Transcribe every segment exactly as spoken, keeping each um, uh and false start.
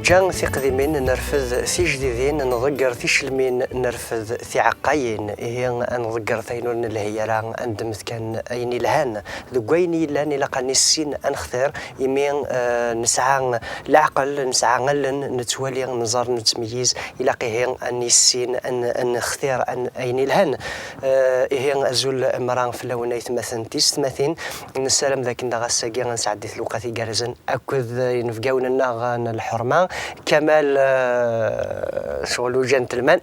Neǧǧa tiqdimin, nerfed tijdidin, nḍegger ticelmin, nerfed tiɛeqqayin. Ihi, ad nḍegger ayen ur nelhi ara, ad neddem kan ayen ilhan. Deg wayen yellan, ilaq ad nissin ad nextir, imi, eh, nesɛa leɛqel, nesɛa allen, nettwali, nẓer, nettmeyyiz, ilaq ihi ad nissin ad n-, ad nextir ad n-, ayen ilhan. Eh, ihi, azul mra fell-awen aytmaten tisetmatin. Nessaram d akken daɣ ass-agi ad nesɛeddi lewqat igerrzen akked, eh, inebgawen-nneɣ n lḥerma. Kamal, eh, ccɣel ugentleman.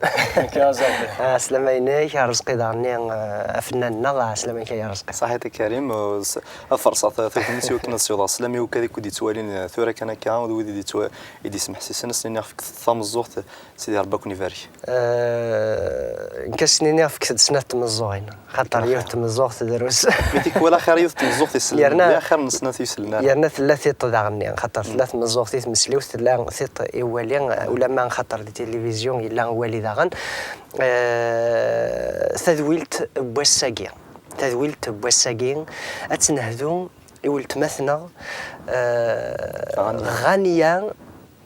Ɛeslama-inek, a Rezqi daɣen-nni, eh, afennan-nneɣ, ɛeslama-inek ay a Rezqi. Ṣaḥit a Karim, eh, s-, ad ferṣeɣ ta-, tagnit i wakken ad siwḍeɣ sslam i wakk ad ikud yettwalin, eh, tura kan akka, d wid i d-yettwa-, i d-yesmeḥsisen, ad sen-iniɣ fket tameẓẓuɣt, Sidi Ṛebbi ad ken-ibarek. Eh, nekk ad sen-iniɣ fket-d snat tmeẓẓuɣin, xaṭer yiwet tmeẓẓuɣt drus. Mi tikwal axir yiwet tmeẓẓuɣt isellen, yerna, mebla axir n snat ur isellen ara. Yerna tella tiṭ daɣen-nni, xaṭer tella tmeẓẓuɣt i tmesliwt, tella tiṭ i wawali, ulamma xaṭer di tilivizyu yella wawali daɣen. Eh, tadwilt n wass-agi, tadwilt n wass-agi, ad tt-nehdu i weltma-tneɣ, eh, Ɣanya. Ɣanya,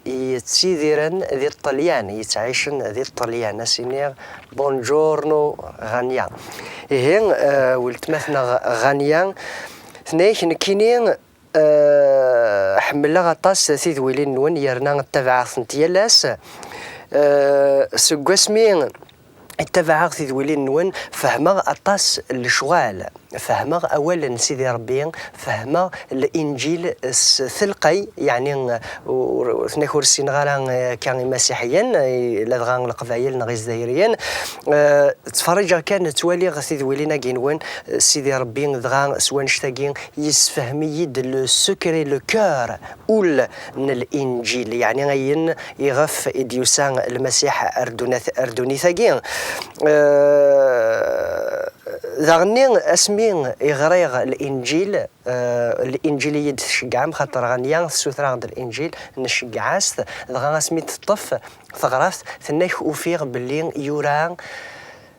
yettidiren di Ṭṭelyan, yettɛicen di Ṭṭelyan, ad s-iniɣ bongiorno Ɣanya. Ihi, eh, weltma-tneɣ Ɣanya, tenna-yak, nekkini, eh, ḥemmleɣ aṭas tidwilin-nwen, yerna ttabaɛeɣ-tent yal ass. Eh, seg wasmi i ttabaɛeɣ tidwilin-nwen, fehmeɣ aṭas n lecɣal. Fehmeɣ awal n Sidi Ṛebbi, fehmeɣ Linǧil s telqay, yeɛni, ur, ur, ur ssineɣ ara, eh, akka imasiḥiyen, eh, ladɣa leqbayel neɣ izzayriyen. Eh, ttferriǧeɣ kan, ttwaliɣ tidwilin-agi-nwen, eh, Sidi Ṛebbi, dɣa s wannect-agi yessefhem-iyi-d le secret, le cœur, ul n Linǧil, yeɛni ayen iɣef i d-yusa Lmasiḥ ar dunat-, ar dunit-agi. Eh, Daɣenni, asmi i ɣriɣ Linǧil, eh, Linǧil i yi-d-tceggɛem, xaṭer Ɣanya tessuter-aɣ-d Linǧil, nceggeɛ-as-t, dɣa asmi teṭṭef teɣra-t, tenna-k ufiɣ belli yura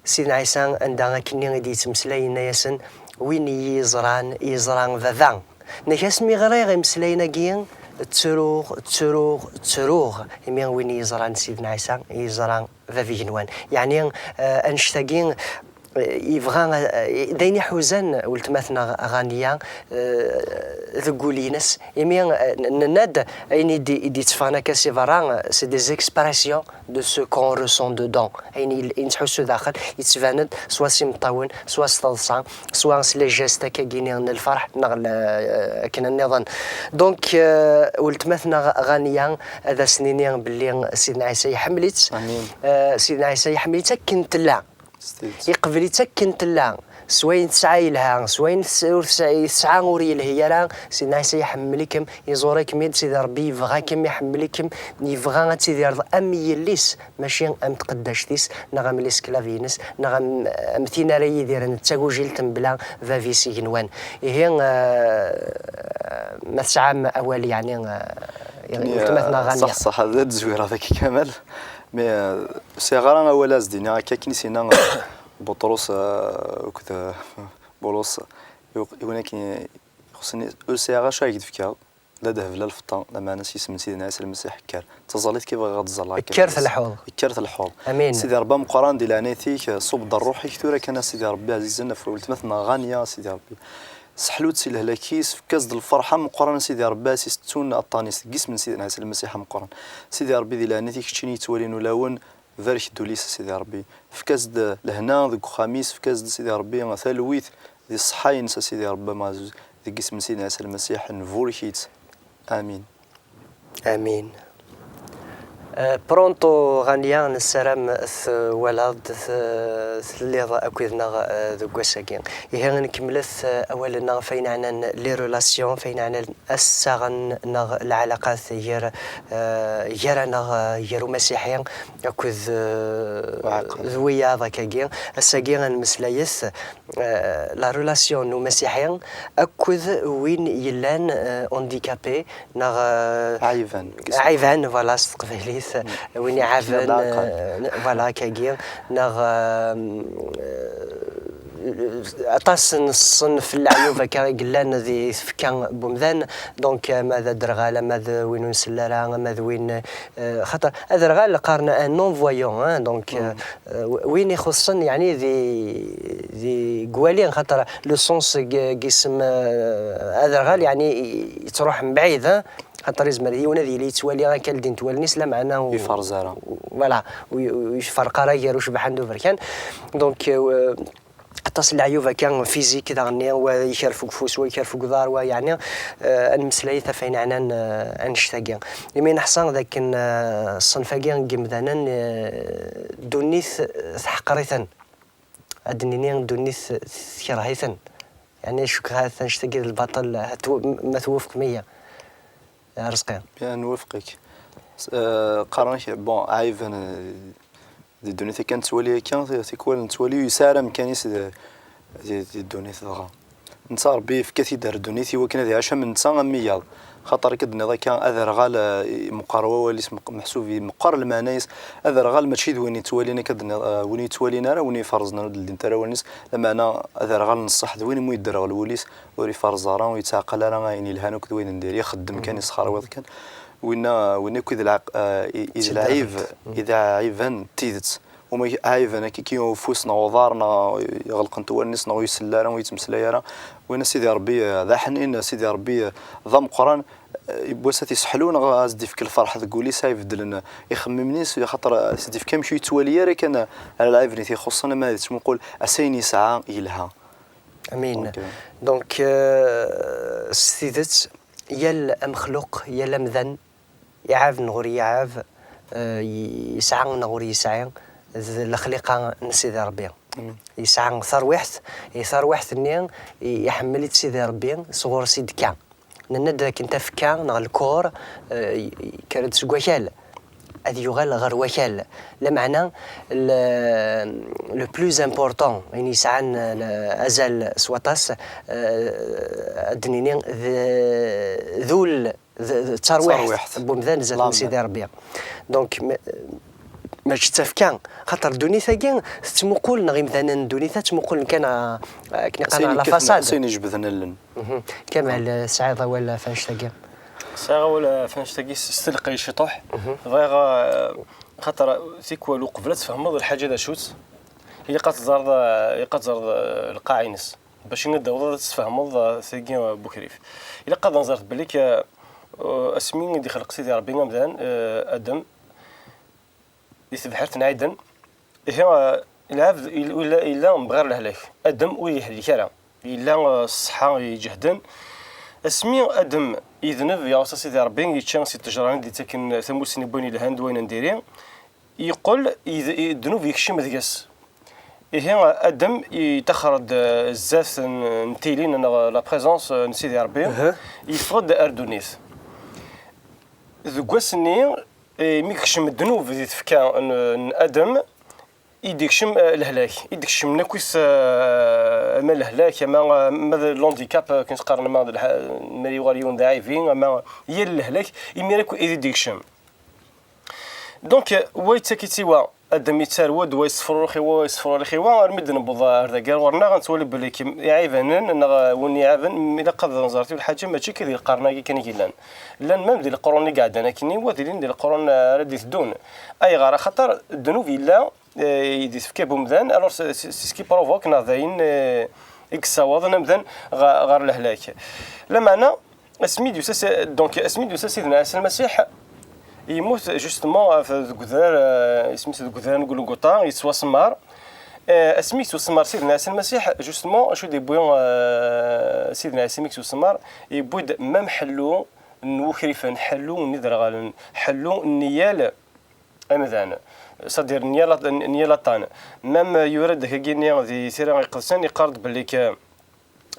Sidna Ɛisa anda akkenni i d-yettmeslay, yenna-yasen, win i yi-yeẓran, yeẓra Baba. Nekk asmi ɣriɣ imeslayen-agi, ttruɣ, ttruɣ, ttruɣ, imi win i yeẓran Sidna Ɛisa, yeẓra Bab igenwan. Yeɛni, eh, annect-agi, eh, yebɣa, eh, d ayen iḥuzan weltma-tneɣ Ɣanya, eh, deg wul-ines. Imi, eh, n-, nenna-d ayen i d-, i d-yetteffɣen akka si berra, eh, c'est des expressions de ce qu'on ressent dedans. Ayen i, i nettḥussu daxel, yettban-d swa s imeṭṭawen, swa s teḍsa, swa s les gestes akka-agi n lferḥ, neɣ l-, akken nniḍen. Donc, euh, weltma-tneɣ Ɣanya, ad as-nini belli Sidna Ɛisa iḥemmel-itt. Amin. Euh, Sidna Ɛisa iḥemmel-itt akken tella. S tidet. Iqbel-itt akken tella. S wayen tesɛa yelha, s wayen tes-, ur tesɛi, tesɛa ur yelhi ara, Sidna Ɛisa iḥemmel-ikem, iẓur-ikem-id, Sidi Ṛebbi yebɣa-kem, iḥemmel-ikem, yebɣa ad tidireḍ am yelli-s, mačči am tqeddact-is, neɣ am lesklav-ines, neɣ am, am tin ara yidiren d tagujilt mebla bab-is igenwan. Ihi, eh, ma tesɛam awal, yeɛni, eh, i weltma-tneɣ Ɣanya. Ṣaḥ, ṣaḥ, ad d-zwireɣ dagi Kamal. Mais, eh, ur sɛiɣ ara awal ad s-d-iniɣ akka akken i s-yenna, eh, Buṭrus, eh, akked, eh, Bulus, i, i win akken ixuṣṣen, ur sɛiɣ acu ara k-d-fkeɣ. La dehb la lfeṭṭa, lameɛna s yisem n Sidna Ɛisa Lmasiḥ, kker. D taẓallit kan i bɣiɣ ad ẓẓalleɣ akka. Kker telḥuḍ. Kker telḥuḍ. Amin. Sidi Ṛebbi ameqqran, di leɛnayt-ik, ṣubb-d ṛṛuḥ-ik tura kan, a Sidi Ṛebbi ɛzizen, ɣef weltma-tneɣ Ɣanya, a Sidi Ṛebbi. Seḥlu-tt si lehlak-is, efk-as-d lferḥ ameqqran, a Sidi Ṛebbi, a s-istettun aṭṭan-is, deg yisem n Sidna Ɛisa Lmasiḥ ameqqran. Sidi Ṛebbi, di leɛnayt-ik, keččini yettwalin ulawen, barek-d ul-is, a Sidi Ṛebbi. Efk-as-d lehna deg uxxam-is, efk-as-d, a Sidi Ṛebbi, talwit di ṣṣeḥḥa-ines, a Sidi Ṛebbi amaɛzuz, deg yisem n Sidna Ɛisa Lmasiḥ, nburek-itt. Amin. Amin. Eh, pronto, Ɣanya, nessaram twalaḍ-d, t-, telliḍ akked-neɣ, eh, deg wass-agi. Ihi, nkemmlet, eh, awal-nneɣ ɣef wayen ɛnan les relations, ɣef wayen ɛnan assaɣen neɣ lɛalaqat gar, eh, gar-aneɣ, eh, gar umasiḥi akked, eh, d wiyaḍ akkagi. Ass-agi ad nmeslay-et, eh, la relation n umasiḥi akked win yellan, eh, handicapé neɣ, eh, aɛiban, voilà, s teqbaylit, win iɛaben, eh, voilà, akkagi, neɣ, eh, aṭas n ṣṣenf n leɛyub akka i yellan di tfekka n umdan. Donc, ama d aderɣal, ama d win ur nsell ara, ama d win, eh, xaṭer aderɣal qqaren un non-voyant, hein, donc, eh, eh, win ixuṣṣen, yeɛni, di, di gwali, xaṭer le sens n yisem, eh, aderɣal, yeɛni, yettruḥ mebɛid, hein. Xaṭer izmer yiwen ad yili yettwali akka ldint wallen-is, lameɛna ur, Iferrez ara. Voilà, ur, ur yefreq ara gar ucebḥan d uberkan. Donc, euh, aṭas n leɛyub akka physique daɣenni, wa ikerf ufus, wa ikerf uḍar, wa yeɛni, euh, ad nmeslay ɣef wayen ɛnan, euh, annect-agi. Imi neḥṣa d akken, euh, ṣṣenf-agi n yimdanen, euh, ddunit, euh, teḥqer-iten. Ad d-nini ddunit tekreh-iten. Yeɛni, cukkeɣ ahat annect-agi d lbaṭel, ahat tw-, ma twufqem-iyi. Ṛezqi. Bien, nwafeq-ik. S-, eh, qqaren-ak, bon, ɛiben, eh, di ddunit akka nettwali akka, ti-, tikwal nettwali ur yesɛi ara amkan-is di, di, di ddunit dɣa. Netta Ṛebbi yefka-t-id ar ddunit i wakken ad iɛac am netta am wiyaḍ. Xaṭer akka d-tenniḍ akka, aderɣal, eh, meqqer wawal-is, meq-, meḥsub i meqqer lmeɛna-is. Aderɣal mačči d win yettwalin akka d-tenniḍ, eh, win ur yettwalin ara, win iferrzen ur d-ldint ara wallen-is, lameɛna aderɣal n ṣṣeḥ d win umi yedderɣel wul-is, ur iferreẓ ara, ur yettɛeqqal ara ayen yelhan akked wayen n diri, ixeddem kan, yesxerwiḍ kan. Winna, winna akk i d lɛeq-, eh, i, i d lɛib, i d ɛiban n tidet. Uma ɛiban akka ki ufus neɣ uḍar neɣ ɣelqent wallen-is neɣ ur isell ara, ur yettmeslay ara. Winna Sidi Ṛebbi, eh, d aḥnin, Sidi Ṛebbi, eh, d ameqqran, eh, yiwwas ad t-iseḥlu neɣ ad s-d-ifk lferḥ deg wul-is, ad ibeddlen ixemmimen-is, axaṭer, eh, s-d-ifk amek ur yettwali ara kan, eh, ar lɛib-nni t-ixuṣṣen, ama ad yettmuqul as ayen yesɛa yelha. Amin. Donc, euh, s tidet, yal amexluq, yal amdan, iɛab neɣ ur iɛab, euh, yesɛa neɣ ur yesɛi, d lexliqa n Sidi Ṛebbi. Yesɛa tarwiḥt, i tarwiḥt-nni i iḥemmel-itt Sidi Ṛebbi, sɣur-s i d-tekka. Nenna-d dakken tafekka neɣ lkur, euh, y-, yekker-d seg wakal, ad yuɣal ɣer wakal. Lameɛna, le, le plus important, ayen yesɛan, euh, azal s waṭas, euh, ad d-nini, d, d ul, d, d tarwiḥt n umdan zdat n Sidi Ṛebbi. Donc, ma-, mačči d tafekka, xaṭer ddunit-agi tettmuqul, neɣ imdanen n ddunit-a ttmuqulen kan, euh, akken iqqar, la façade. Ayen ijebbden allen. Kamal, tesɛiḍ awal ɣef annect-agi? Sɛiɣ awal ɣef annect-agi s, s telqey ciṭuḥ. Bɣiɣ, eh, xaṭer tikwal uqbel ad tfehmeḍ lḥaǧa d acu-tt, ilaq ad teẓreḍ, eh, ilaq ad teẓreḍ, eh, lqaɛ-ines. Bac ad d-taweḍ ad tfehmeḍ, eh, tagi, eh, n ukrif. Ilaq ad nẓer belli, eh, asmi i d-ixleq Sidi Ṛebbi amdan, eh, Adem, di tebḥirt n Ɛiden. Ihi, eh, lɛebd il-, illa, illa mebɣir lehlak. Adem ur yehlek ara. Yella, eh, s ṣṣeḥḥa iǧehden. Asmi Adem yedneb, yeɛṣa Sidi Ṛebbi, yečča si ttejra-nni d-yettaken tamussni n wayen yelhan d wayen n diri, yeqqel, yed-, i-, ddnub yekcem deg-s. Ihi, eh, Adem yettaxer-d, eh, zdat n, n tilin neɣ la présence, eh, n Sidi Ṛebbi, yeffeɣ-d ar ddunit. Deg wass-nni, eh, mi yekcem ddnub di tfekka n, n Adem, i d-ikcem, eh, lehlak, i d-ikcem akk is, eh, ama lehlak, ama, eh, ama d l'handicap, eh, akken qqaren, ama d lḥ-, ma yuɣal yiwen d aɛibi, ama yal lehlak, imir akk i d-ikcem. Donc, eh, wa yettak-itt i wa, Adem yettarwa-d, wa yessefrurux i wa, wa yessefrurux i wa, armi d-newweḍ ar dagi ar ɣur-neɣ, nettwali belli kim-, iɛibanen, neɣ, eh, win iɛaben, ilaq ad nẓer tif lḥaǧa, mačči kan di lqern-agi kan i yellan. Llan même di leqrun i iɛeddan akkenni, wa d ilin di leqrun, eh, ara d-iteddun. Ayɣer? Axaṭer ddnub yella, eh, i d-tefka bumdan, alors c'est, c'est, c'est ce qui provoque, neɣ d ayen, eh, i yessawaḍen amdan ɣer, ɣer lehlak. Lameɛna, asmi d-yusa s-, donc, asmi d-yusa Sidna Ɛisa Lmasiḥ, yemmut justement ɣef, deg udrar, eh, isem-is deg udrar n Gulguṭa, yettwasemmer. Eh, asmi yettwasemmer Sidna Ɛisa Lmasiḥ, justement, acu d-yewwi, eh, Sidna Ɛisa mi yettwasemmer? Yewwi-d même ḥellu n wukrifen, ḥellu n iderɣalen, ḥellu n yal amdan, c'est-à-dire n yal, n yal aṭṭan. Même yura-d dagi-nni di Tira Iqedsen, yeqqar-d belli k-,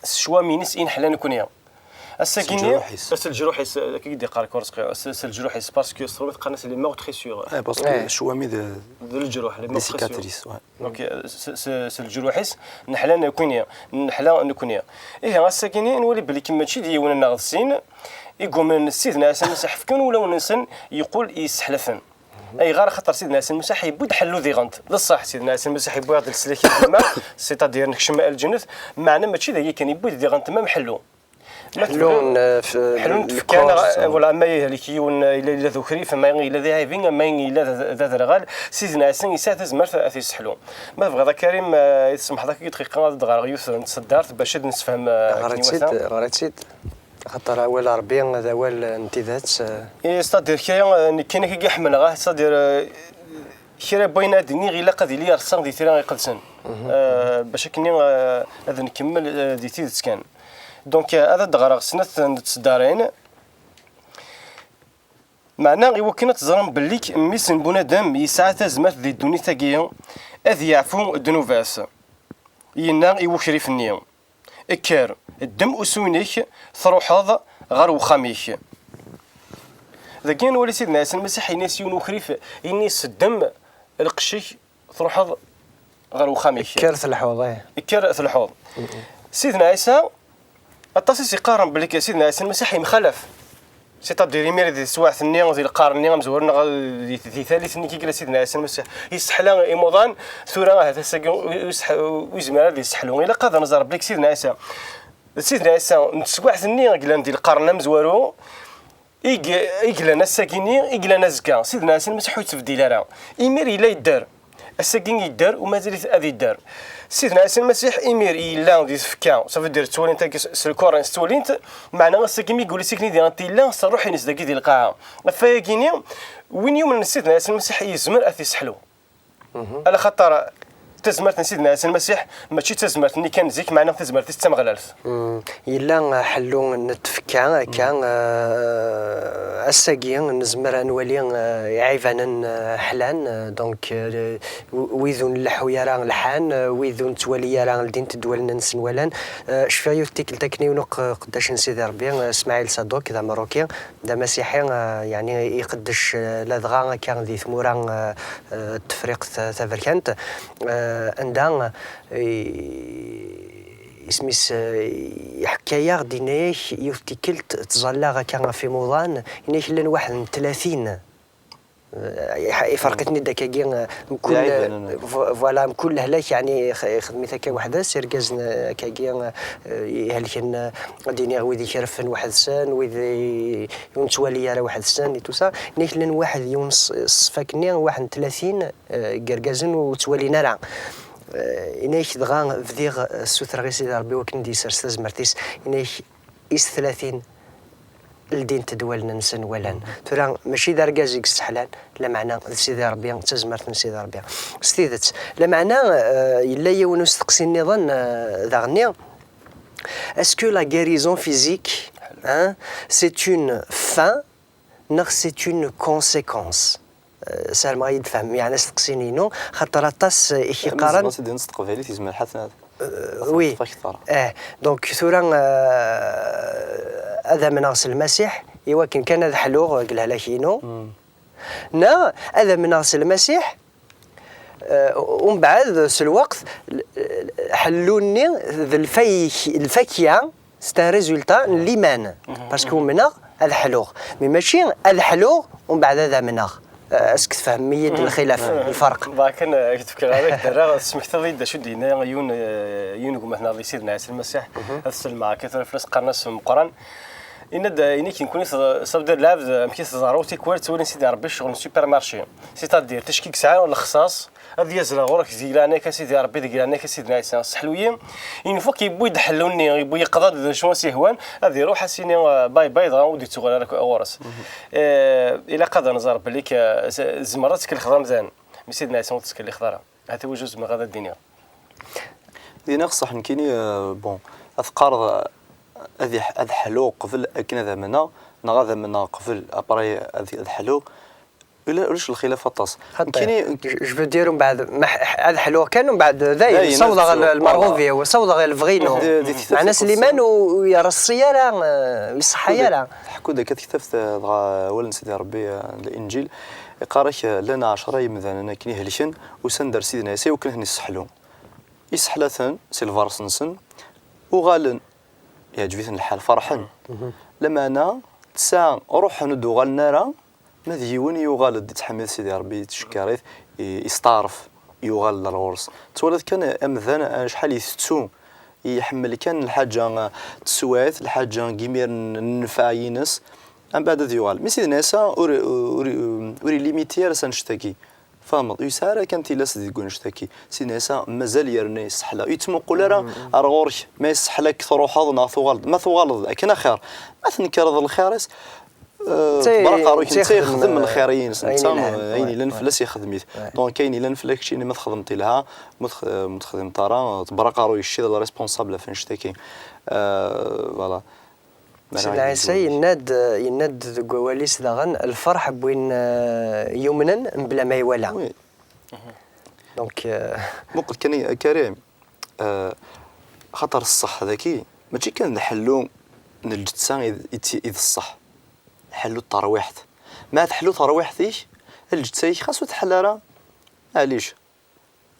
s ccwami-ines i neḥla nekni. Ass-agi-nni, s leǧruḥ-is. S leǧruḥ-is, akka i d-yeqqar Kurski, s, s leǧruḥ-is, parce que s tṛumit qqaren-as les meurtrissures. Eh, parce que ccwami d, d leǧruḥ, les meurtrissures. Des cicatrices, ouais. Donc, euh, s, s, s leǧruḥ-is, neḥla nekni, neḥla nekni. Ihi, ass-agi-nni, nwali belli mačči d yiwen neɣ d sin, igumren n Sidna Ɛisa Lmasiḥ fkan ulawen-nsen, yeqqel yesseḥlafen. Ayɣer? Axaṭer Sidna Ɛisa Lmasiḥ yewwi-d ḥellu diɣen. D ṣṣeḥ, Sidna Ɛisa Lmasiḥ yewwi-aɣ-d leslak i gma, c'est-à-dire nekcem lǧennet, meɛna mačči d agi kan, yewwi-d diɣen ma ḥellu. Ma ḥellu tebɣiḍ, n, eh, f-, ḥellu n le tfekka, neɣ, corps, eh, voilà, ama yehlek yiwen, eh, yella, yella d ukrif, ama yella d iɛibi, ama yella d, d aderɣal, Sidna Ɛisa yesɛa tazmert ad t-yesseḥlu. Ma tebɣiḍ a Karim, eh, i tsemḥeḍ akka dqiqa ad d-ɣreɣ yiwet n tseddart bac ad nessefhem, eh, akken iwata. Ɣer-itt-id, ɣer-itt-id. Axaṭer awal Ṛebbi d awal n tidet, eh. Eh, c'est-à-dire kra, eh, nekkini akka i ḥemmleɣ, ah, c'est-à-dire, eh, kra n wayen ad d-iniɣ ilaq ad yili yerṣa di Tira Iqedsen. Eh, bac akken, eh, ad nkemmel, eh, di tidet kan. Donc, eh, ad d-ɣreɣ snat n tseddarin. Meɛna, i wakken ad teẓrem belli mmi-s n bunadem yesɛa tazmert di ddunit-agi, ad yeɛfu ddnubat, yenna i wukrif-nni: "Kker, ddem usu-inek, truḥeḍ ɣer wexxam-ik." Dagi, nwali Sidna Ɛisa Lmasiḥ, ini-as yiwen ukrif, ini-as: "Ddem lqecc-ik, truḥeḍ ɣer wexxam-ik." Kker telḥuḍ, eh. Kker telḥuḍ. Sidna Ɛisa, aṭas i s-iqqaren belli Sidna Ɛisa Lmasiḥ yemxalaf. C'est-à-dire, imir di teswiɛt-nni, di lqern-nni amezwaru, neɣ di, di tallit-nni i yella Sidna Ɛisa Lmasiḥ, yesseḥla imuḍan, tura ahat ass-agi ur, ur yesseḥ-, ur yezmir ad yesseḥlu. Ilaq ad nẓer belli Sidna Ɛisa, Sidna Ɛisa n teswiɛt-nni i yellan di lqern amezwaru, i g-, i yellan ass-agi-nni, i yellan azekka. Sidna Ɛisa Lmasiḥ ur yettbeddil ara. Imir yella yedder. Ass-agi yedder, u mazal-it ad yedder. Sidna Ɛisa Lmasiḥ imir yella di tfekka, ça veut dire ttwalint-agi s, s lkuren s ttwalint, meɛna ass-agi mi yuli sikni di ɣant yella, s ṛṛuḥ-ines dagi di lqaɛa. Ɣef wayagi-nni, win yumnen s Sidna Ɛisa Lmasiḥ yezmer ad t-yesseḥlu. Ala xaṭer tazmert n Sidna Ɛisa Lmasiḥ mačči d tazmert-nni kan zik, meɛna tazmert-is d tameɣlalt. Mm. Yella, eh, ḥellu n tfekka akka, eh, ass-agi nezmer ad nwali, eh, iɛibanen, eh, ḥlan, eh, donc, eh, w-, wid ur nleḥḥu ara lḥan, eh, wid ur nettwali ara ldint-d wallen-nsen walan. Eh, cfiɣ yiwet tikkelt akken yiwen uq-, uqeddac n Sidi Ṛebbi, eh, Smaɛil Saduq, d ameṛṛuki, d amasiḥi, eh, yeɛni iqeddec, eh, ladɣa akka di tmura, eh, eh, n Tefriqt Taberkant, eh, anda, eh, isem-is, eh, iḥekka-yaɣ-d, yenna-yak yiwet tikkelt ttẓallaɣ akka ɣef imuḍan, yenna-yak llan waḥed n tlatin. Eh, iḥ-, iferq-iten-id akkagi, eh, mkul, vo-, voilà, mkul lehlak, yeɛni, ix-, ixdem-it akka weḥd-s, irgazen, eh, akkagi, eh, ihelken, eh, ad iniɣ wid ikerfen weḥd-sen, wid i, ur nettwali ara weḥd-sen, et tout ça. Yenna-yak llan waḥed, yiwen s-, ṣṣef akkenni, waḥed n tlatin, eh, n yergazen ur ttwalin ara. Eh, yenna-yak dɣa bdiɣ, eh, ssutreɣ i Sidi Ṛebbi wakken d-yessers tazmert-is. Yenna-yak is tlatin ldint-d wallen-nsen walan. Tura, mačči d argaz i yesseḥlan, lameɛna d Sidi Ṛebbi, d tazmert n Sidi Ṛebbi. S tidet. Lameɛna, eh, yella yiwen usteqsi nniḍen, eh, daɣenni. Est-ce que la guérison physique, hein, c'est une fin neɣ c'est une conséquence? Eh, sarmeɣ ad yi-d-tfehmem, yeɛni asteqsi-inu, xaṭer aṭas, eh, i k-iqqaren. Nezmer ad t-id-nini s teqbaylit, yezmer ḥaten ad, eh, ad oui, teṭṭef akteṛ. Eh, donc tura, eh, ad amneɣ s Lmasiḥ, i wakken kan ad ḥluɣ deg lehlak-inu. Neɣ ad amneɣ s Lmasiḥ, eh, umbeɛd s lweqt, l-, l-, ḥellu-nni d lfak-, lfakya, c'est un résultat n liman. Parce que umneɣ ad ḥluɣ. Mais mačči ad ḥluɣ, umbeɛd ad amneɣ. Eh, est-ce que tfehmem-iyi-d lxilaf, lferq? Dɣa kan, eh, ak-d-fkeɣ ara k-d-rreɣ, tesmektiḍ-iyi-d d acu d-yenna yiwen, eh, yiwen n gma-tneɣ di Sidna Ɛisa Lmasiḥ, ad sellmeɣ akka tura fell-as, qqaren-as Meqqran. Yenna-d, eh, yenna-k nekkni, ça veut dire lɛebd, amek i teẓru tikwal ttwalin Sidi Ṛebbi ccɣel n supermarché. C'est-à-dire, ticki i yesɛa lexṣaṣ, ad yazleɣ ɣur-k, di leɛnaya-k a Sidi Ṛebbi, di leɛnaya-k a Sidna Ɛisa, sseḥlu-yi. Une fois que yewwi-d ḥellu-nni, yewwi, yeqḍa-d d acu as-yehwan, ad iruḥ ad s-yini, eh, bye bye, dɣa ur d-yettuɣal ara ɣur-s. Eh, ilaq ad nẓer belli k-, z-, tzemreḍ ad tkellxeḍ amdan, mais Sidna Ɛisa ur tettkellixeḍ ara. Hata wacu zemreɣ ad d-iniɣ. Dina ṣṣeḥ nekkini, eh, bon, ad teqqareḍ, eh, ad iḥ-, ad ḥluɣ qbel akken ad amneɣ, neɣ ad amneɣ qbel, après ad, ad ḥluɣ. Ula, ulac lxilaf aṭas. Xaṭi. Nekkini, je, je veux dire, umbeɛd, ma ḥ-, ad ḥluɣ kan, umbeɛd dayen, dayen, ssawḍeɣ ad ttru-, l-, lmerɣub-iw, ssawḍeɣ lebɣi-inu. Di, di, di, meɛna Sliman ur, ur ireṣṣi ara, eh, ur iṣeḥḥa ara. Teḥku-d akka tektabt, eh, dɣa awal n Sidi Ṛebbi, eh, Linǧil, iqqar-ak, eh, llan ɛecṛa yemdanen akken i helken, usan-d ar Sidna Ɛisa i wakken ad ten-isseḥlu. Isseḥla-ten si lberṣ-nsen, uɣalen, yeɛǧeb-iten lḥal, ferḥen. Lameɛna tesɛa ruḥen, ur d-uɣalen ara, Ma d yiwen yuɣal-d yettḥemmid Sidi Ṛebbi, yettcekkar-it, i- yesteɛṛef, yuɣal-d ar ɣur-s. Twalaḍ kan amdan acḥal itettu, iḥemmel kan lḥaǧa, eh, teswiɛt, lḥaǧa n yimiren n nnfeɛ-ines, mbeɛd ad yuɣal. Mi Sidna Ɛisa ur, ur, ur ilimiti ara s annect-agi. Tfehmeḍ? Ur yesɛi ara kan tilas deg wannect-agi. Sidna Ɛisa mazal yerna yesseḥla. Ur yettmuqul ara ar ɣur-k. Ma yesseḥla-k, truḥeḍ neɣ tuɣaleḍ. Ma tuɣaleḍ akken axir. Ma tnekreḍ lxir-is, eh, tebraq ɣer-k, netta yexdem lxir-ines, netta, eh, ayen yellan fell-as yexdem-it. Donc ayen yellan fell-ak keččini ma txedmeḍ ilha, ma tx-, ma txedmeḍ ara, tebraq ɣer-k, kečč d le responsable ɣef annect-agi. Eh, voilà. Sidna Ɛisa yenna-d, yenna-d deg wawal-is daɣen, lferḥ n win, eh, yumnen mebla ma iwala. Oui. Donc, eh, muqel kan, a Karim, eh, xaṭer ṣṣeḥ daki, mačči kan d ḥellu n lǧetta i d, i d, i d ṣṣeḥ. Ḥellu n terwiḥt. Ma tḥellu terwiḥt-ik, lǧetta-ik xas ur tḥell ara, maɛlic.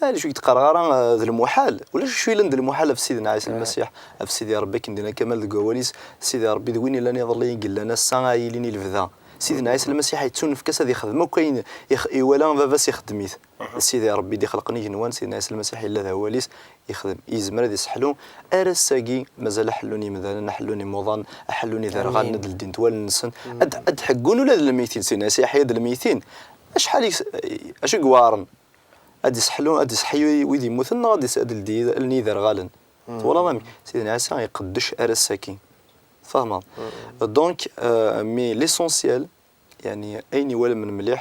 Maɛlic, ur k-d-qqareɣ ara, eh, d lmuḥal. Ulac acu yellan d lmuḥal ɣef Sidna Ɛisa Lmasiḥ, ɣef Sidi Ṛebbi, akken d-yenna Kamal deg wawal-is, Sidi Ṛebbi d win yellan iḍelli, i yellan ass-a, ad yilin i lebda. Sidna Ɛisa Lmasiḥ yettunefk-as ad ixdem akk ayen ix-, iwala baba-s ixdem-it. Sidi Ṛebbi i d-ixelqen igenwan, Sidna Ɛisa Lmasiḥ yella d awal-is, yexdem. Yezmer ad iseḥlu ar ass-agi, mazal aḥellu n yimdanen, aḥellu n imuḍan, aḥellu n iderɣalen ad d-ldint wallen-nsen, ad, ad d-ḥeggun ula d lmeytin. Sidna Ɛisa yeḥya-d lmeytin. Acḥal i, acu i iweɛren? Ad iseḥlu, ad iseḥyu wid yemmuten neɣ ad is-, ad d-ldi allen n yiderɣalen? Twalaḍ amek? Sidna Ɛisa iqeddec ar ass-agi. Tfehmeḍ? Donc, euh, mais l'essentiel, yani, ayen iwalmen mliḥ,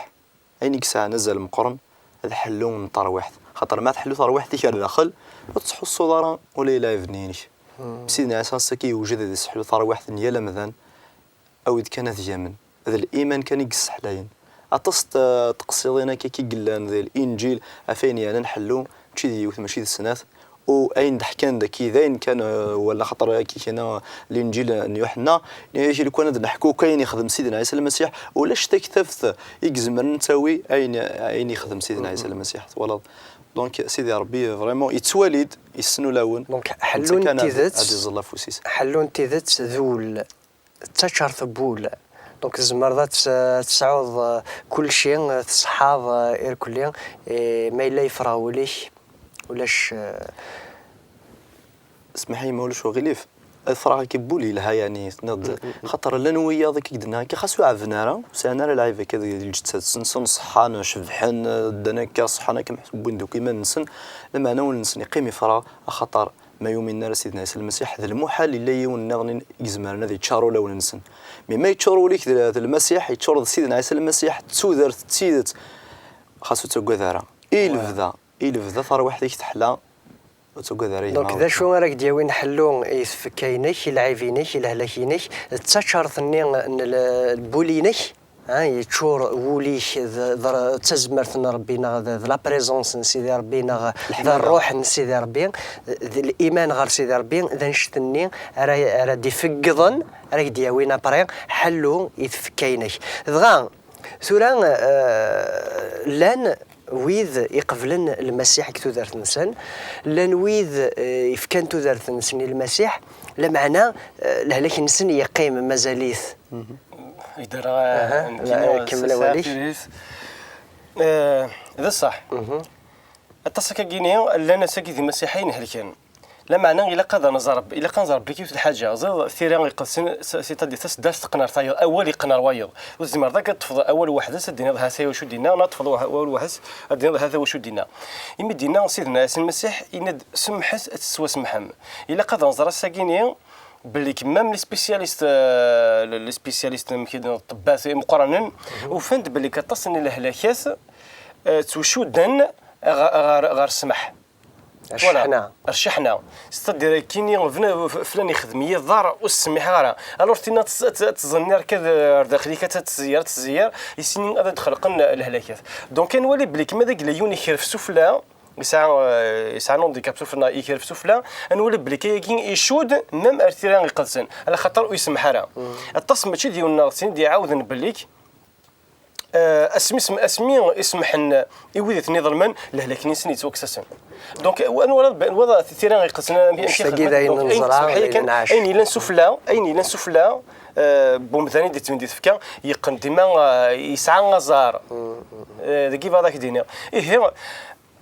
ayen i yesɛan azal meqqren, ad ḥellun n terwiḥt. Xaṭer ma tḥellu terwiḥt-ik ar daxel, ur tettḥussuḍ ara ula i lɛib-nni-inek. Sidna Ɛisa ass-agi yewjed ad iseḥlu terwiḥt n yal amdan, a wid kan ad yamen. D liman kan i yesseḥlayen. Aṭas n t-, teqsiḍin akka i yellan di Linǧil, ɣef ayen yeɛnan ḥellu, mačči d yiwet, mačči d snat. U ayen d-ḥkan daki, d ayen kan, eh, wala xaṭer akka kina Linǧil n Yuḥenna, yenna-yak lukan ad neḥku akk ayen yexdem Sidna Ɛisa Lmasiḥ, ulac taktabt i izemren ad tawi ayen, ayen yexdem Sidna Ɛisa Lmasiḥ, twalaḍ? Donc, Sidi Ṛebbi, vraiment, yettwali-d, yessen ulawen. Donc, ḥellu n tidet, ad iẓẓel afus-is. Ḥellu n tidet d ul. D taččart n wul. Donc, tzemreḍ ad tes-, ad tesɛuḍ, eh, kulci, eh, tṣeḥḥaḍ, eh, irkelli, eh, ma yella yefreɣ wul-ik, ulac, eh, smeḥ-iyi ma ulac uɣilif, ad ffreɣ akka n wul yelha, yani, tenniḍ-d, xaṭer llan wiyaḍ akka i k-d-nniɣ akka, xas ur ɛebden ara, ur sɛin ara lɛib akka di lǧetta-nsen, ṣeḥḥan, cebḥen, ddan akka, ṣeḥḥan akka, wwin-d akk iman-nsen, lameɛna ul-nsen yeqqim yefreɣ, axaṭer ma yuminen ara Sidna Ɛisa Lmasiḥ, d lmuḥal yella yiwen nniḍen i izemren ad yeččar ulawen-nsen. Mi ma yeččur wul-ik d, d Lmasiḥ, yeččur d Sidna Ɛisa Lmasiḥ, d tudert d tidet, xas ur ttagad ara. I lebda, i lebda tarwiḥt-ik teḥla, ur ttagad ara. Donc, d acu ara k-d-yawin ḥellu i tfekka-inek, i lɛib-inek, i lehlak-inek, d taččart-nni n l-, n wul-inek? Ha, yeččur wul-ik d, d, d tazmert n Ṛebbi, neɣ d, d la présence n Sidi Ṛebbi, neɣ d ṛṛuḥ n Sidi Ṛebbi, d liman ɣer Sidi Ṛebbi, d annect-nni ara, ara d-ifeggḍen, ara k-d-yawin après ḥellu i tfekka-inek. Dɣa, tura, eh, llan wid iqeblen Lmasiḥ deg tudert-nsen, llan wid, eh, ifkan tudert-nsen i Lmasiḥ, lameɛna, eh, lehlak-nsen yeqqim, mazal-it. Yedder, aha, eh, nekkini, kemmel awal-ik. Eh, d ṣṣeḥ. Aṭas akkagini llan ass-agi d imasiḥiyen helken. Lameɛna ilaq ad nẓer, ilaq ad nẓer belli yiwet lḥaǧa, ẓer tira iqedsen, s-, c'est-à-dire taseddart teqqen ar tayeḍ, awal yeqqen ar wayeḍ. Ur tezmireḍ ad teṭṭfeḍ awal weḥd-s, ad d-tiniḍ ha-t-a wacu d-yenna, neɣ ad teṭṭfeḍ wa-, awal weḥd-s, ad d-tiniḍ ha-t-a wacu d-yenna. Imi d-yenna Sidna Ɛisa Lmasiḥ, yenna-d: "Semḥet, ad tettwassemḥem." Ilaq ad nẓer ass-agini belli même les spécialistes, euh, les spécialistes, amek i d-, ṭṭebbat imeqqranen, ufan-d belli aṭas n lehlakat, euh, ttwacudden ɣ-, ɣer, ɣer ssmaḥ. Voilà. Ar cceḥna. C'est-à-dire, kini bna-, f-, flan ixdem yiḍar, ur ssemmiḥeɣ ara. Alors, tinna ad tt-, ad tt-, ad tẓenni akka d-, ar daxel-ik, ad tt-, ad tzeyyar, ad tzeyyar, i sin ad d-xelqen lehlakat. Donc, ad nwali belli kma d agla yiwen ikref sufella, yesɛa, euh, yesɛa un handicap sufella, ikref sufella, ad nwali belli kayagi icud, même ar tira iqedsen, ala xaṭer ur isemmeḥ ara. Aṭas mačči d yiwen neɣ d sin d-iɛawden belli, eh, asmi sem-, asmi i semmḥen i wid i ten-iḍelmen, lehlak-nsen yettwakkes-asen. Donc, anwa ara, anwa ara tira iqedsen, amek, amek i xedmen? Donc, ayen, smeḥ-iyi kan, ayen yellan sufella, ayen yellan sufella, eh, n umdan i d-yettwin di tfekka, yeqqen dima, eh, yesɛa aẓar. Eh, deg ibaḍ ak-d-iniɣ. Ihi,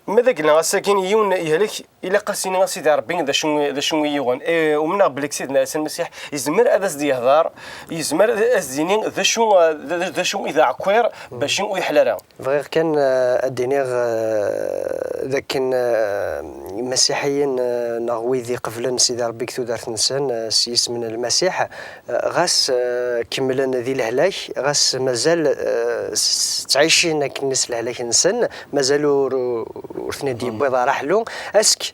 ma d agla ass-agi yiwen yehlek, ilaq ad s-iniɣ a Sidi Ṛebbi d acu, d acu i yuɣen. Eh, umneɣ belli Sidna Ɛisa Lmasiḥ yezmer ad as-d-yehḍer, yezmer ad as-d-yini d acu, eh, d, d acu i d aɛekkiṛ bac ur yeḥla ara. Bɣiɣ kan, eh, ad d-iniɣ, eh, d akken, eh, imasiḥiyen, eh, neɣ wid iqeblen Sidi Ṛebbi deg tudert-nsen, eh, s yisem n Lmasiḥ, eh, ɣas, eh, kemmlen di lehlak, ɣas mazal, eh, s-, ttɛicin akken s lehlak-nsen, mazal ur, ur ten-id-yewwiḍ ara ḥlu. Ask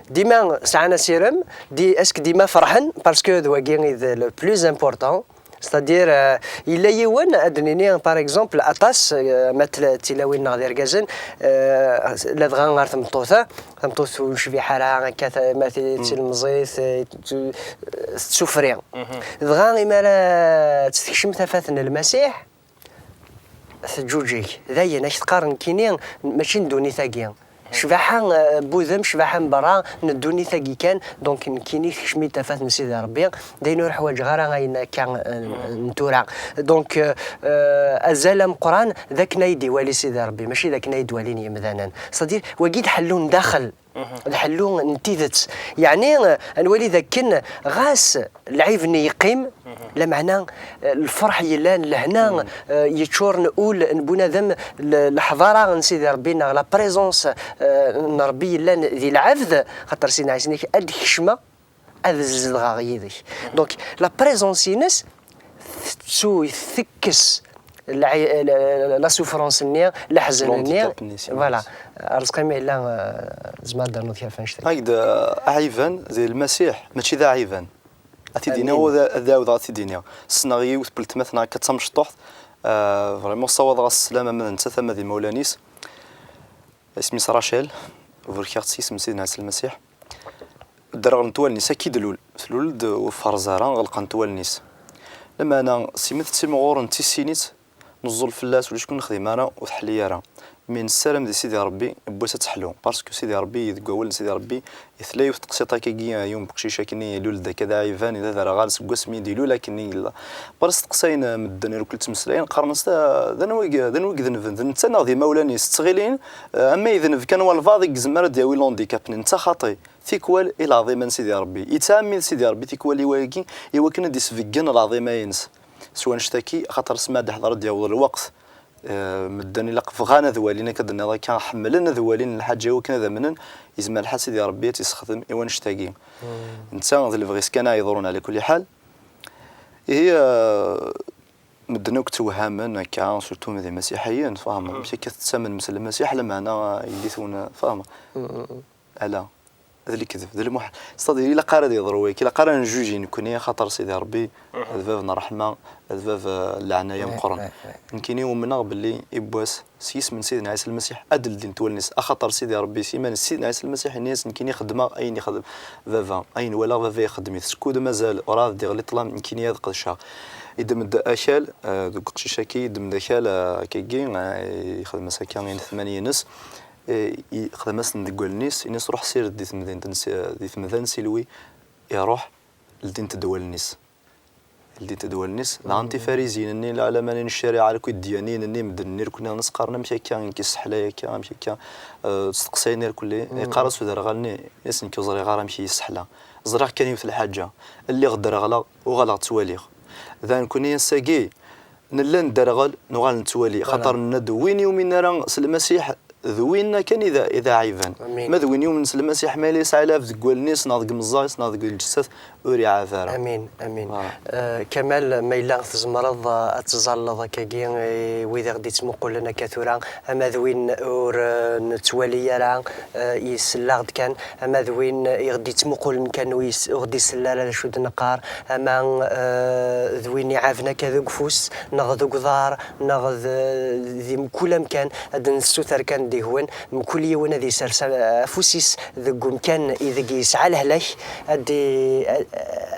dima sɛan asirem, di, ask dima ferḥen, parce que d wagi i d le plus important. C'est-à-dire, euh, yella yiwen, ad d-nini, par exemple, aṭas, euh, ma tla-, tilawin neɣ d irgazen, euh, ladɣa ɣer tmeṭṭut-a, tameṭṭut ur necbiḥ ara, akka ta-, ma ti-, d tilemẓit, euh, tu-, euh, tettufri. Dɣa imi ara tt-tekcem tafat n Lmasiḥ, teǧǧuǧeg. Dayen, ak-teqqar nekkini, mačči n ddunit-agi. Ccbaḥa, eh, n wudem, ccbaḥa n berra, n ddunit-agi kan, donc nekkini tekcem-iyi-d tafat n Sidi Ṛebbi, d ayen ur ḥwaǧeɣ ara ayen akka, eh, n tura. Donc, eh, eh, azal ameqqran d akken ay d-iwali Sidi Ṛebbi, mačči d akken ay d-walin yemdanen. C'est-à-dire, wagi d ḥellu n daxel, d ḥellu n tidet. Yeɛni, eh, ad nwali d akken ɣas lɛib-nni yeqqim, lameɛna, eh, lferḥ yellan, lehna, eh, yeččuren ul n bunadem, l-, leḥḍara n Sidi Ṛebbi neɣ la présence, eh, n Ṛebbi yellan di lɛebd, xaṭer Sidna Ɛisa yenna-k ad d-kecmeɣ, ad zedɣeɣ yid-k. Donc, la présence-ines tettu-, tekkes la, la, la souffrance-nni, leḥzen-nni. L'handicap-nni, si voilà. Arezqi ma yella, eh, tzemreḍ ad d-ternuḍ kra f annect-agi. Ag-d, eh, aɛiban di Lmasiḥ, mačči d aɛiban. Ad t-id-iniɣ, ad ɛawdeɣ ad t-id-iniɣ. Ssneɣ yiwet n weltma-tneɣ akka d tamecṭuḥt, eh, vraiment ssawaḍeɣ-as sslam ama d nettat ama d imawlan-is. Isem-is Rachel, burkeɣ-tt s yisem n Sidna Ɛisa Lmasiḥ. Dderɣlent wallen-is, akka i d-tlul. Tlul-d ur tferreẓ ara, ɣelqent wallen-is. Lameɛna, simi tettimɣur n tissinit, neẓẓul fell-as, ulac akken nexdim ara, ur teḥli ara. Mi nessaram di Sidi Ṛebbi, yiwwas ad teḥlu. Parce que Sidi Ṛebbi, deg wawal n Sidi Ṛebbi, yetla yiwet n teqsiṭ akkagi, yiwen n uqcic akkenni ilul-d akka d aɛiban, d aderɣal seg wasmi i d-ilul akkenni yella. Wala steqsayen, eh, medden irkul ttmeslayen, qqaren-as, "Ta-, d anwa i, d anwa i idenben? D netta neɣ d imawlan-is?" Ttɣilin, eh, ama yedneb kan walbaɛḍ i yezmer ad d-yawi l'handicap-nni, netta xaṭi. Tikwal i lɛaḍima n Sidi Ṛebbi. Yettɛemmid Sidi Ṛebbi tikwal i wayagi, i wakken ad d-isbeggen lɛaḍima-ines. S wanect-agi, axaṭer asmi ad d-iḥḍer ad d-yaweḍ lweqt, eh, medden ilaq bɣan ad walin, akka d-tenniḍ akka, ḥemmlen ad walin lḥaǧa i wakken ad amnen, yezmer lḥal Sidi Ṛebbi ad tt-issexdem i wanect-agi. Netta d lebɣi-s kan ad yeḍrun, ɛla kulli ḥal. Ihi, eh, medden akk ttewhamen akka, surtout d imasiḥiyen, tfehmeḍ. Amek akka tettamnem s Lmasiḥ, lameɛna yelli-twen, tfehmeḍ? Ala, d lekdeb, d lmuḥal. C'est-à-dire, ilaq ara ad yeḍru wayagi, ilaq ara ad njuji nekkni, axaṭer Sidi Ṛebbi d bab n ṛṛeḥma, d bab, eh, n leɛnaya meqqren. Nekkini umneɣ belli yiwwas s yisem n Sidna Ɛisa Lmasiḥ ad ldint wallen-is, axaṭer Sidi Ṛebbi s yiman-is, Sidna Ɛisa Lmasiḥ yenna-yas, nekkini xeddmeɣ ayen ixdem baba, ayen walaɣ baba ixeddem-it. Skud mazal ur ɛad d-iɣli ṭṭlam, nekkini ad qedceɣ. Yeddem-d akal, eh, deg uqcic-agi, yeddem-d akal, eh, akkagi, eh, yexdem-as akka i tmanyin-ines. Eh, yexdem-asen deg wallen-is, ini-as, "Ruḥ sired di temdint n Si-, di temda n Silwi." Iruḥ, ldint-d wallen-is. Ldint-d wallen-is. Dɣa tifariziyin-nni, lɛulama-nni n ccariɛa, akk iddiyaniyen-nni, medden-nni, irkul nniḍen, qqaren, "Amek akka i k-isseḥlay akka, amek akka?" Eh, steqsayen irkelli. Iqqar-as uderɣal-nni, ini-as, "Nekk ur ẓriɣ ara amek i yi-yesseḥla. Ẓriɣ kan yiwet lḥaǧa, lliɣ derɣleɣ, uɣaleɣ ttwaliɣ." Da nekkni ass-agi, nella nedderɣel, nuɣal nettwali. Voilà. Xaṭer nenna-d, win yuminen ara s Lmasiḥ, d winna kan i d, i d aɛiban. Amin. Ma d win yumnen s Lmasiḥ, ma yella yesɛa lɛeb deg wallen-is, neɣ deg imeẓẓaɣ-is, neɣ deg lǧessat, ur iɛab ara. Amin, amin. Voilà. Eh, Kamal, ma yella tzemreḍ, eh, ad tẓalleḍ akkagi i wid i ɣ-d-ittmuqulen akka tura, ama d win ur, eh, nettwali ara, eh, yesell-aɣ-d kan, ama d win i ɣ-d-ittmuqulen kan, ur yes-, ur ɣ-d-isell ara d acu d-neqqar, ama, eh, d win iɛaben akka deg ufus, neɣ deg uḍar, neɣ d, di mkul amkan, ad nessuter kan deg-wen, mkul yiwen ad isers a-, afus-is deg umkan ideg yesɛa lehlak, ad i-,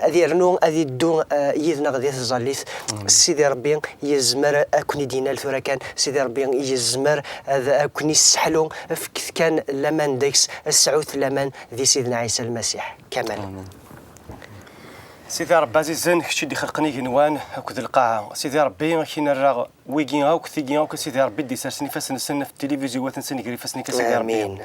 ad irnu, ad iddu, eh, yid-neɣ di tẓallit. Sidi Ṛebbi yezmer ad ken-id-inal tura kan, Sidi Ṛebbi yezmer ad, ad ken-isseḥlu, fket kan laman deg-s, sɛut laman di Sidna Ɛisa Lmasiḥ. Kamal. Amin. Sidi Ṛebbi ɛzizen, kečč i d-ixelqen igenwan akked lqaɛa. Sidi Ṛebbi, ad k-in-rreɣ wigi akk, tigi akk, a Sidi Ṛebbi, d-isersen ifassen-nsen ɣef tilivizyuwat-nsen gar ifassen-ik, a Sidi Ṛebbi. Amin.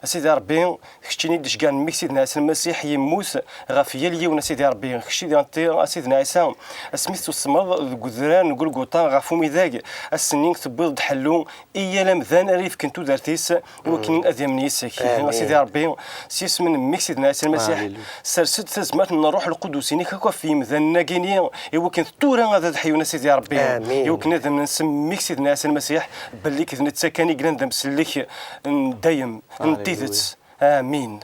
A Sidi Ṛebbi, keččini d-iceggan mmi-k Sidna Ɛisa Lmasiḥ yemmut ɣef yal yiwen, a Sidi Ṛebbi. Kečč i d-iɛṭi, a Sidna Ɛisa, asmi tettusmeḍ deg udrar n Gulguṭa ɣef umidag, ass-nni tewwiḍ-d ḥellu i yal amdan ara yefken tudert-is i wakken ad yamen yis-k. Amin. A Sidi Ṛebbi, s yisem n mmi-k Sidna Ɛisa Lmasiḥ, sers-d tazmert n Ṛṛuḥ Lqudus-inek akk ɣef yimdanen-agi-ni, i wakken tura ad ad ḥyun, a Sidi Ṛebbi. Amin. I wakken ad amnen s mmi-k Sidna Ɛisa Lmasiḥ, belli d netta kan i yellan d amsellek n dayem, n tidet. Amin.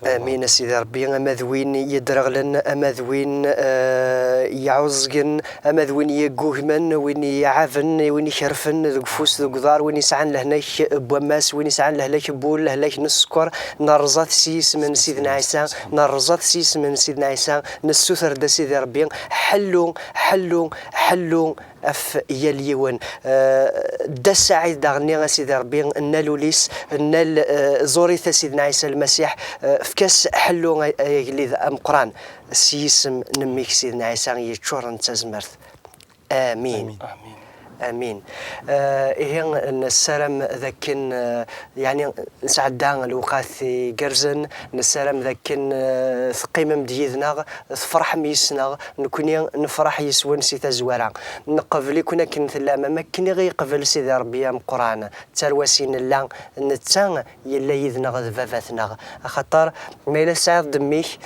Amin, a Sidi Ṛebbi, ama d win yeddreɣlen, ama d win, eh, yeɛuẓgen, ama d win yeggugmen, win iɛaben, win ikerfen deg ufus, deg uḍar, win yesɛan lehlak n wammas, win yesɛan lehlak n wul, lehlak n sskeṛ, nerẓa-t s yisem n Sidna Ɛisa, nerẓa-t s yisem n Sidna Ɛisa, nessuter-d, a Sidi Ṛebbi, ḥellu, ḥellu, ḥellu ɣef yal yiwen. Eh, Dda Saɛid daɣenni, a Sidi Ṛebbi, nnal ul-is, nnal, eh, ẓur-it a Sidna Ɛisa Lmasiḥ, eh, efk-as ḥellu, ay, ay agellid ameqqran, s yisem n mmi-k Sidna Ɛisa yeččuren d tazmert. Amin. Amin. Amin. Eh, ihi nessaram d akken, eh, yeɛni, nesɛedda lewqat igerrzen, nessaram d akken, eh, teqqimem-d yid-neɣ, tferḥem yis-neɣ, nekkni nefreḥ yis-wen si tazwara. Nqebl-iken akken tellam, am akken i ɣ-yeqbel Sidi Ṛebbi ameqqran. D tarwa-s i nella, netta yella yid-neɣ d baba-tneɣ. Axaṭer ma yella tesɛiḍ-d mmi-k,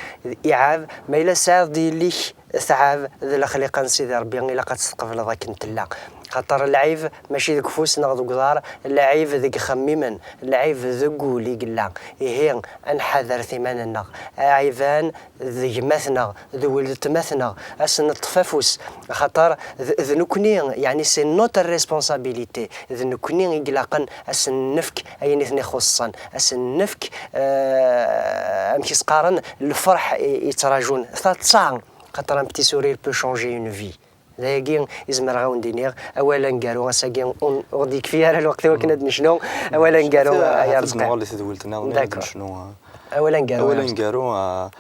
iɛab, ma yella tesɛiḍ-d yelli-k, tɛab, d lexliqa n Sidi Ṛebbi, ilaq ad tt-tqebleḍ akken tella. Xaṭer lɛib mačči deg ufus neɣ deg uḍar, lɛib deg ixemmimen, lɛib deg wul i yella. Ihi, ad nḥadret iman-nneɣ. Aɛiban d gma-tneɣ, d weltma-tneɣ, ad sen-neṭṭef afus. Xaṭer d, d nekkni, yeɛni, c'est notre responsabilité. D nekkni i ilaqen ad sen-nefk ayen i ten-ixuṣṣen, ad sen-nefk, eh, amek i s-qqaren, lferḥ i, i ttraǧun, taḍsa. Xaṭer un petit sourire peut changer une vie. D ayagi i zemreɣ ad wen-d-iniɣ. Awal aneggaru, ass-agi ur, ur d-yekfi ara lweqt i wakken ad necnu. Awal aneggaru, ay Arezqi. Nuɣal di tedwilt-nneɣ, ad necnu, ah. Awal aneggaru, awal aneggaru, ah,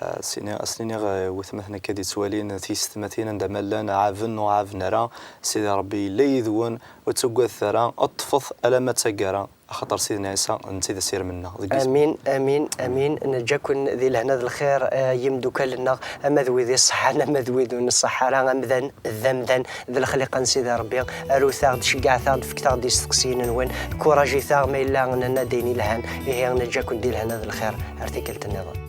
ah, sini-, as-niniɣ, eh, watmaten akka d-yettwalin, tiyessetmatin anda ma llan, ɛaben ur ɛaben ara, Sidi Ṛebbi yella yid-wen, ur ttaggadet ara, ṭṭfet alamma d taggara. Axaṭer Sidna Ɛisa, netta i d asirem-nneɣ. Amin, amin, amin. Neǧǧa-ken di lehna d lxir, eh, yimdukal-nneɣ, ama d wid iṣeḥḥan, ama d wid ur nṣeḥḥa ara, amdan d amdan, d lexliqa n Sidi Ṛebbi. Arut-aɣ-d, ceggɛet-aɣ-d, fket-aɣ-d isteqsiyen-nwen, kurajit-aɣ ma yella nenna-d ayen ilhan. Ihi, neǧǧa-ken di lehna d lxir, ar tikkelt-nniḍen.